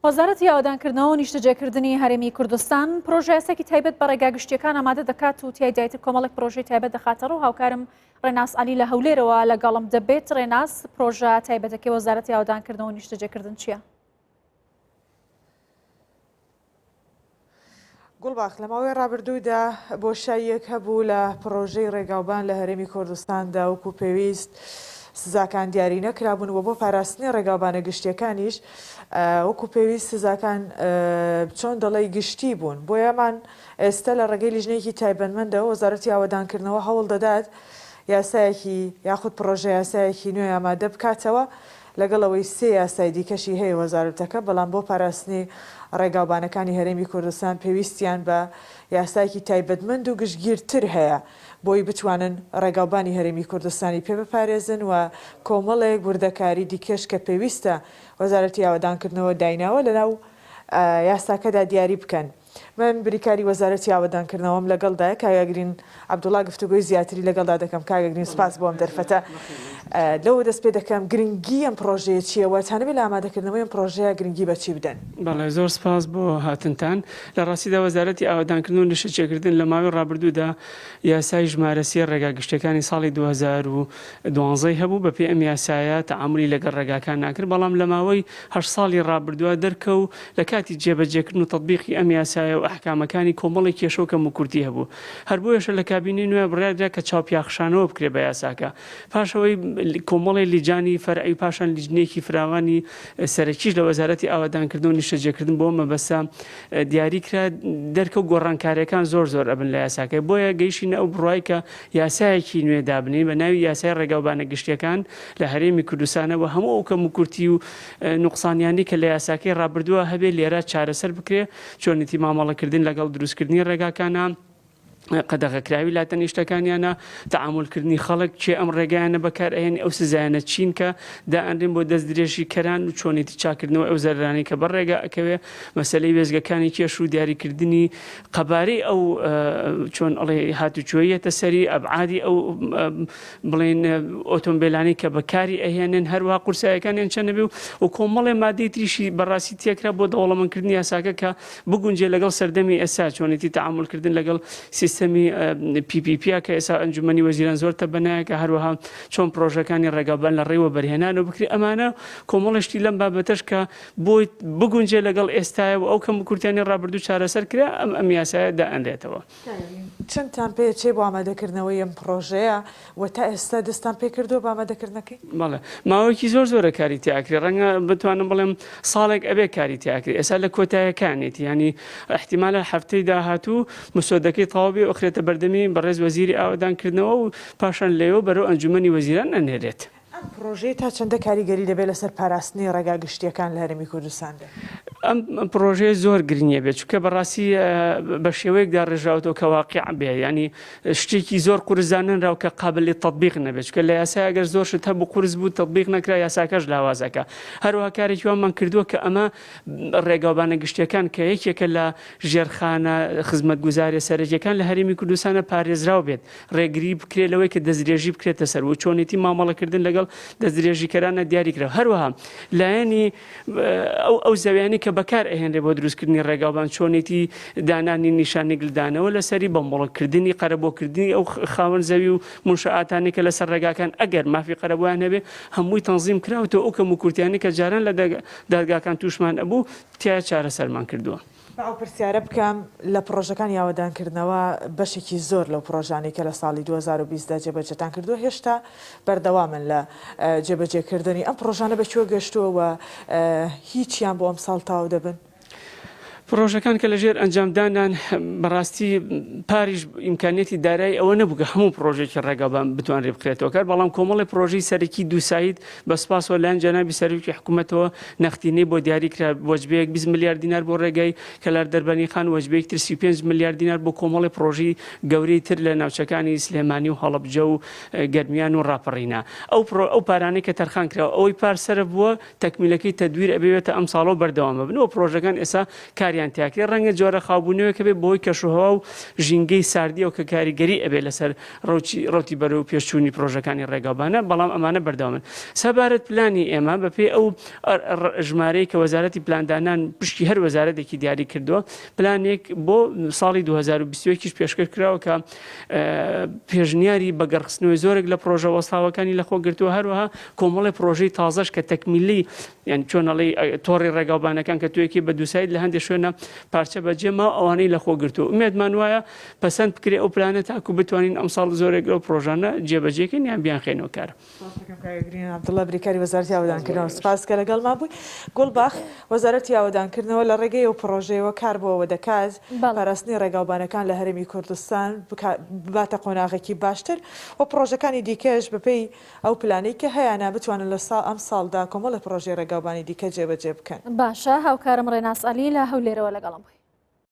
وەزارەتی ئاوەدانکردنەوە و نیشتەجێکردنی هەرێمی کوردستان پرۆژەیاسایەکی تایبەت بە ڕێگا گشتیەکان ئامادە دەکات و تیایدا ئیتر کۆمەڵێک پرۆژەی تایبەت دەخاتەڕوو هاوکارم ڕێناس عەلی لە هەولێرەوە لەگەڵم دەبێت ڕێناس پرۆژە تایبەتەکەی وەزارەتی ئاوەدانکردنەوە و نیشتەجێکردن چییە؟ گوڵباخ، لە ماوەی ڕابردوودا بۆشاییەک هەبوو لە پڕۆژەی ڕێگاوبان لە هەرێمی کوردستاندا وەکو پێویست سزاکان دیاری نەکرابوون و بۆ پاراستنی ڕێگاوبانە گشتیەکانیش وەکو پێویست سزاکان چۆن دەڵێی گشتی بوون بۆیەمان ئێستا لە ڕێگەی لیژنەیەکی تایبەتمەندەوە وەزارەتی ئاوەدانکردنەوە هەوڵ دەدات یاسایەکی یاخود پڕۆژە یاسایەکی نوێ ئامادە بکاتەوە لەگەڵ ئەوەی سێ یاسای دیکەشی هەیە وەزارەتەکە، بەڵام بۆ پاراستنی ڕێگاوبانەکانی هەرێمی کوردستان پێویستیان بە یاسایەکی تایبەتمەند و گشتگیرتر هەیە بۆی بتوانن ڕێگاوبانی هەرێمی کوردستانی پێ بپارێزن و کۆمەڵێک وردەکاری دیکەش کە پێویستە وەزارەتی ئاوەدانکردنەوە دایناوە لەناو یاساکەدا دیاری بکەن. من بریکاری وەزارەتی ئاوەدانکردنەوەم لەگەڵدایە کاک ئەگرین عەبدوڵا گفتوگۆی زیاتری لەگەڵدا دەکەم کاک ئەگرین سپاس بۆ ئەم دەرفەتە لەوە دەست پێ دەکەم گرنگی ئەم پڕۆژەیە چییە و تانەوێ لە ئامادەکردنەوەی ئەم پڕۆژەیە گرنگی بە چی بدەن؟ بەڵێ زۆر سپاس بۆ هاتنتان. لە ڕاستیدا وەزارەتی ئاوەدانکردن و نیشتەجێکردن لە ماوەی ڕابردوودا یاسای ژمارە سێ ڕێگا گشتیەکانی ساڵی 2012 ی هەبوو بەپێی ئەم یاسایە تەعامولی لەگەڵ ڕێگاکان ناکرد بەڵام لە ماوەی هەشت ساڵی ڕابردووە دەرکەو لە کاتی جێبەجێکردن و تەتبیقی ئەم یاسایە و ئەحکامەکانی کۆمەڵێک کێشە و کەموکورتی هەبوو. هەر بۆیەشە لە کابینەی نوێ بڕیار درا کە چاوپیاخشانەوە بکرێ بە یاساکە. پاش ئەوەی کۆمەڵێ لیجانی فەرعی و پاشان لیجنەیەکی فراوانی سەرەکیش لە وەزارەتی ئاوەدانکردن و نیشتەجێکردن بۆ ئەم مەبەستە دیاری کرا، دەرکەوت گۆڕانکارییەکان زۆر زۆر ئەبن لە یاساکە. بۆیە گەیشتینە ئەو بڕوای کە یاسایەکی نوێ دابنێین بە ناوی یاسای ڕێگاوبانە گشتییەکان لە هەرێمی کوردستانە و هەموو ئەو کەموکورتی و نوقسانیانەی کە لە یاساکەی ڕابردووە هەبێ لێرە چارەسەر بکرێ، چۆنێتی مامەڵەکردن لەگەڵ دروستکردنی ڕێگاکانە، قەدەغەکراوی لاتەنیشتەکانیانە، تەعامولکردنی خەڵک، کێ ئەم ڕێگایانە بەکار ئەهێنێ، ئەو سزایانە چین کە دائەنرێن بۆ دەستدرێژیکەران و چۆنێتی چاککردنەوەی ئەو زەرەرانەی کە بەر ڕێگا ئەکەوێ، مەسەلەی وێستگەکانی کێش و دیاریکردنی قەبارەی ئەو چۆن ئەڵێ هاتوچۆیەتە سەری، ئەبعادی ئەو بڵێین ئۆتۆمبێلانەی کە بەکاری ئەهێنن هەروەها قورسایەکانیان چەندە بێ و کۆمەڵێ مادەی تریشی بەڕاستی تێکرا بۆ دەوڵەمەندکردنی یاساکە کە بگونجێ لەگەڵ سەردەمی ئێستا چۆنێتی تەعامولکردن لەگەڵ سیستەمی PPP کە ئێستا ئەنجومەنی وەزیران زۆر تەبەنایەکە هەروەها چۆن پرۆژەکانی ڕێگاوبان لە ڕێی وەبەرهێنانەوە بکرێ ئەمانە کۆمەڵێ شتی لەم بابەتەش کە بۆی بگونجێ لەگەڵ ئێستایە و ئەو کەموکورتیانەی ڕابردوو چارەسەر کرا ئەم ئەم یاسایە دائەنرێتەوە. چەندتان پێ ئەچێ بۆ ئامادەکردنەوەی ئەم پڕۆژەیە و تا ئێستا دەستتان پێ کردووە بە ئامادەکردنەکەی؟ بەڵێ ماوەیەکی زۆر زۆرە کاری تیا ئەکرێ ڕەنگە بتوانم بڵێم ساڵێک ئەبێ کاری تیا ئەکرێ ئێستا لە کۆتایەکانێتی یانی ئیحتیمالە هەفتەی داهاتوو مسۆدەکەی تەواو بێ و ئەخرێتە بەردەمی بەڕێز وەزیری ئاوەدانکردنەوە و پاشان لەوێوە بەرەو ئەنجومەنی وەزیران ئەنێرێت. ئەم پڕۆژەیە تا چەندە کاریگەری دەبێت لەسەر پاراستنی ڕێگا گشتییەکان لە هەرێمی کوردستاندا؟ ئەم پڕۆژەیە زۆر گرنگە بێت چونکە بەڕاستی بە شێوەیەک داڕێژراوەتەوە کە واقیع بێ یانی شتێکی زۆر قورس دانەنراو کە قابلی تەتبیق نەبێت چونکە لە یاسای ئەگەر زۆر شت هەبوو قورس بوو تەتبیق نەکرا یاساکەش لاوازەکە هەروەها کارێکی وامان کردووە کە ئەمە ڕێگاوبانە گشتیەکان کە یەکێکە لە ژێرخانە خزمەتگوزاریە سەرەکیەکان لە هەرێمی کوردستانە پارێزراو بێت ڕێگری بکرێت لەوەی کە دەستدرێژی بکرێتە سەر و چۆنێتی مامەڵەکردن لەگەڵ دەستدرێژیکەرانە دیاری کرا هەروەها لایەنی ئەو ئەو زەویانی کە بەکار ئەهێنرێ بۆ دروستکردنی ڕێگاوبان چۆنێتی دانانی نیشانی گلدانەوە لەسەری بە مۆڵکردنی قەرەبۆکردنی ئەو خاوەن زەوی و منشآتانی کە لەسەر ڕێگاکان ئەگەر مافی قەرەبوویان هەبێ هەمووی تەنزیم کراوەتەوە ئەو کەموکورتیانەی کە جاران لە دادگاکان تووشمان ئەبوو تیایا چارەسەرمان کردووە. با ئەو پرسیارە بکەم، لە پڕۆژەکانی ئاوەدانکردنەوە بەشێکی زۆر لەو پڕۆژانەی کە لە ساڵی 2020 دا جێبەجێتان کردووە هێشتا بەردەوامن لە جێبەجێکردنی، ئەم پڕۆژانە بە کوێ گەشتووە و هیچیان بۆ ئەمساڵ تەواو دەبن؟ پڕۆژەکان کە لەژێر ئەنجامدانان بەڕاستی پاریش ئیمکانیەتی دارایی ئەوە نەبوو کە هەموو پڕۆژێکی ڕێگاوبان بتوانرێت بکرێتەوە کار بەڵام کۆمەڵی پڕۆژەی سەرەکی دووساید بە سپاسەوە لایەن جەنابی سەرۆکی حکوومەتەوە نەختینەی بۆ دیاری کرا وەجبەیەک 20 ملیار دینار بۆ ڕێگای کەلار دەربەنیخان وەجبەیەک تر 35 ملیار دینار بۆ کۆمەڵی پڕۆژەی گەورەی تر لە ناوچەکانی سلێمانی و هەڵەبجە و گەرمیان و ڕاپەڕینە ئەو پڕۆ ئەو پارانەی کە تەرخان کراوە ئەوەی پار سەرف بووە تەکمیلەکەی تەدویر ئەبێ بێتە ئەمساڵەوە بەردەوام ئەبن و پڕۆژەکان ئێستا کاریان. کاریان تیاکرێ، ڕەنگە جۆرە خاوبوونەوەیەک هەبێ بەهۆی کەشوهەوا و ژینگەی ساردییەوە کە کاریگەری ئەبێ لەسەر ڕەوتی ڕەوتی بەرەو پێشچوونی پرۆژەکانی ڕێگاوبانە، بەڵام ئەمانە بەردەوامن. سەبارەت پلانی ئێمە بەپێی ئەو ژمارەی کە وەزارەتی پلاندانان پشکی هەر وەزارەتێکی دیاری کردووە، پلانێک بۆ ساڵی 2021 یش پێشکەش کراوە کە پێشنیاری بەگەڕخستنەوەی زۆرێک لە پرۆژە وەستاوەکانی لەخۆ گرتووە، هەروەها کۆمەڵی پرۆژەی تازەش کە تەکمیلی یان چۆن ئەڵێی تۆڕی ڕێگاوبانەکان کە تۆیەکی بە دووساید لە هەندێک شوێنە پارچە بەجێ ماوە ئەوانەی لەخۆ گرتووە ئومێدمان وایە پەسەند بکرێ ئەو پلانە تاکو بتوانین ئەمساڵ زۆرێک لەو پرۆژانە جێبەجێکەین یان بیانخەینەوە کار. سپاس دەکەم کاک گرین عەبدوڵا بریکاری وەزارەتی ئاوەدانکردنەوە سپاس کە لەگەڵمان بووی. گوڵباخ، وەزارەتی ئاوەدانکردنەوە لە ڕێگەی ئەو پڕۆژەیەوە کار بۆ ئەوە دەکات پاراستنی ڕێگاوبانەکان لە هەرێمی کوردستان بباتە قۆناغێکی باشتر و پڕۆژەکانی دیکەش بەپێی ئەو پلانەی کە هەیانە بتوانن لە ئەمساڵدا کۆمەڵێ پڕۆژەی ڕێگاوبانی دیکە جێبەجێ بکەن. باشە هاوکارم ڕێناس عەلی لە هەولێرەوە لەگەڵم بووی.